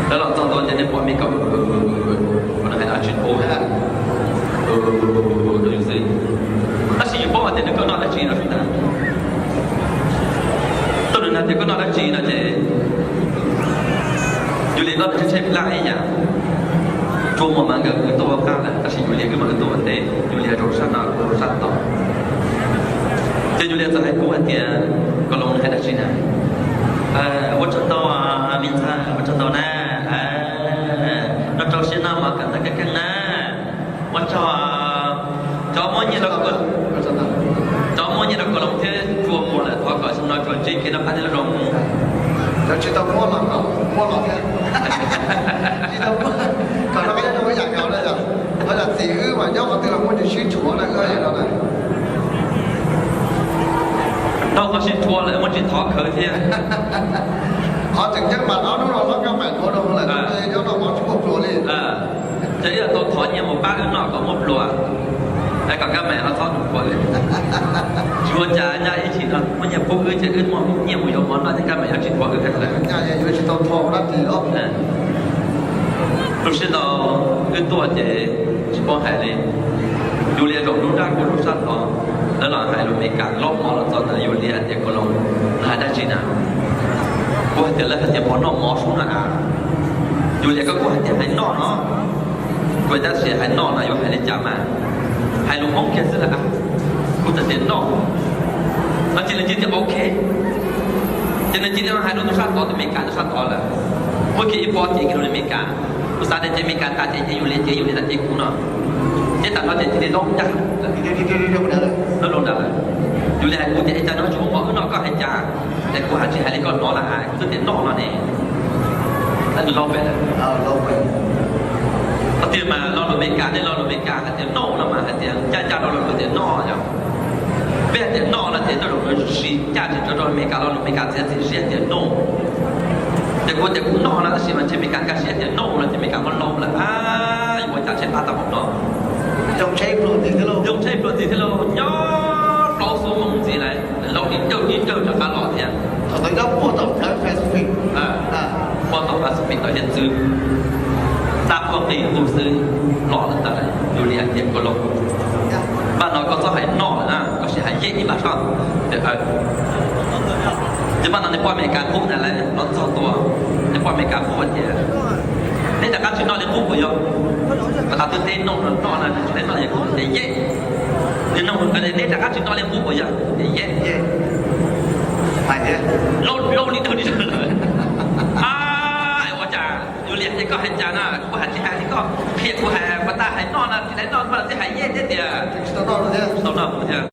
Lawv los txog ntua ces nej pom Mes Kas, nws hais dab tsi ua, tab sis yus paub hais tias nws koj noj dab tsi no xwb ntag. Thaum nws hais tias koj noj dab tsi no ces Yus Lias noj tshaib tshaib plab ib yam. Tsuas muaj mas nkawd wb tuaj ua qab lawm, tab sis Yus Lias wb mas wb tuaj ua teb, Yus Lias zaum sab no, kuv zaum sab tod. Ces Yus Lias txawm hais kuv hais tias, Koj los hais dab tsi na? Ua tsaug ntau, me ntxhais, ua tsaug ntau na. Noj rau siab no mas kawm ntawv keej keej na. Ua tsaug. Cov muaj nyiaj rau, cov muaj nyiaj rau Koos Loos thiab Tsuas Muas lawm, thov kom xyoo no tsuas ntsib kev noj qab nyob zoo. Cov tsis tau muaj los kom muaj los thiab. Tsis tau muaj kom noj qab nyob zoo ib yam nkaus na yom. Los yog txiv wb mas nyob qhov twg los muaj tsis sib rhuav na, wb yam no na. Tau qhov sib rhuav lawm muaj tsis thov khawv thiab. Qhov tseem ceeb mas ob hnub no hlob Kab Maim rhuav rau lawm, nyob noj mov tsis muaj pluas li. Ces ib yam tau thov nyiaj mus pab wb noj kom muaj pluas, es kom Kab Maim ho txhob tus pluas li. Tsis ua cas, nyob ib chim no muaj nyiaj pub wb ces wb muaj nyiaj mus yuav mov noj ces Kab Maim yuav tsis rhuav wb kiag lawm. Yuav tsis tau thov dab tsi os. Lub sij hawm wb tuaj ces tsis paub hais li, Yus Lias zaum nruab nrab kuv zaum sab tod, lawv los hais lus Mes Kas, laub mov los txog ntawd Yus Lias hais tias, Koos Loos, lawv hais dab tsi na? Kuv hais tias lawv hais tias mov noj mov sub no a. Yus Lias, koj kuj hais tias hais noj no. Kuv tab sis hais noj no yuav hais li cas mas, hais lus Hmoob kiag xwb na. Kuv txawm tias noj, no ces nws cia tias ok. Ces nws cia li hais rau tus sab tod, tus Mes Kas tus sab tod lawm. Muaj kiag ib pob cev kiag rau Mes Kas. Kuv xav tias ces Mes Kas tas ces ces Yus Lias cev, Yus Lias tas ces kuv no. Ces tam no ces cia li laub ncaj, laub loo nrad lawm. Yus Lias hais kuv tias, Es cas no tsis muaj mov wb noj koj hais cas? Es kuv hais tsis hais li koj hnov lawm, kuv twb tias noj no ne. Laub pem lawm. Qhov tiag mas lo lus Mes Kas, nej lo lus Mes Kas hais tias noj no mas hais tias ncaj ncaj rau lo lus tias noj yom. Peb hais tias noj no ces tej zaum lawv siv ncaj tsis tau rau Mes Kas lo lus, Mes Kas txiav txim siab tias noj. Ces kuv tias kuv noj no tab sis mas ntshe Mes Kas nkag siab tias noj no ces Mes Kas muab laub lawm a. Yuav ua cas tshaib plab tag npaum no. Yoo tshaib pluag ntxiv thiab lauj, nyob plaub xuab moos ntxiv lawm, laub ib ncawg ib ncawg rov qab los thiab. Thaum ntawd nyob puag tom Pacific, puag tom Pacific tau hiav txwv, tab puag qis ntuj xwb, los lawm ntag. Yus Lias hais tias, Koos Loos, npaj no koj txhob hais noj lawm na, koj sim hais yej ib npaj soj. Ces npaj no nws poj Mes Kas qub ntag lauj, los txog tua, nws poj Mes Kas qub tias, Neb rov qab tsis noj li qub puas yog? Rov qab twb teb noj no, noj no nws tsis teb noj li qub tias yej. Nws nug nkawd tias, Neb rov qab tsis noj li qub puas yog? Tias yej. Laub li dawg li dawg lawm. A, ua cas Yus Lias tias koj hais cas na, kuv hais tsis hais li koj qhia kuv hais, pas tas hais noj no tsis tau noj, pas tas hais yej thiab tias tsis tau noj thiab.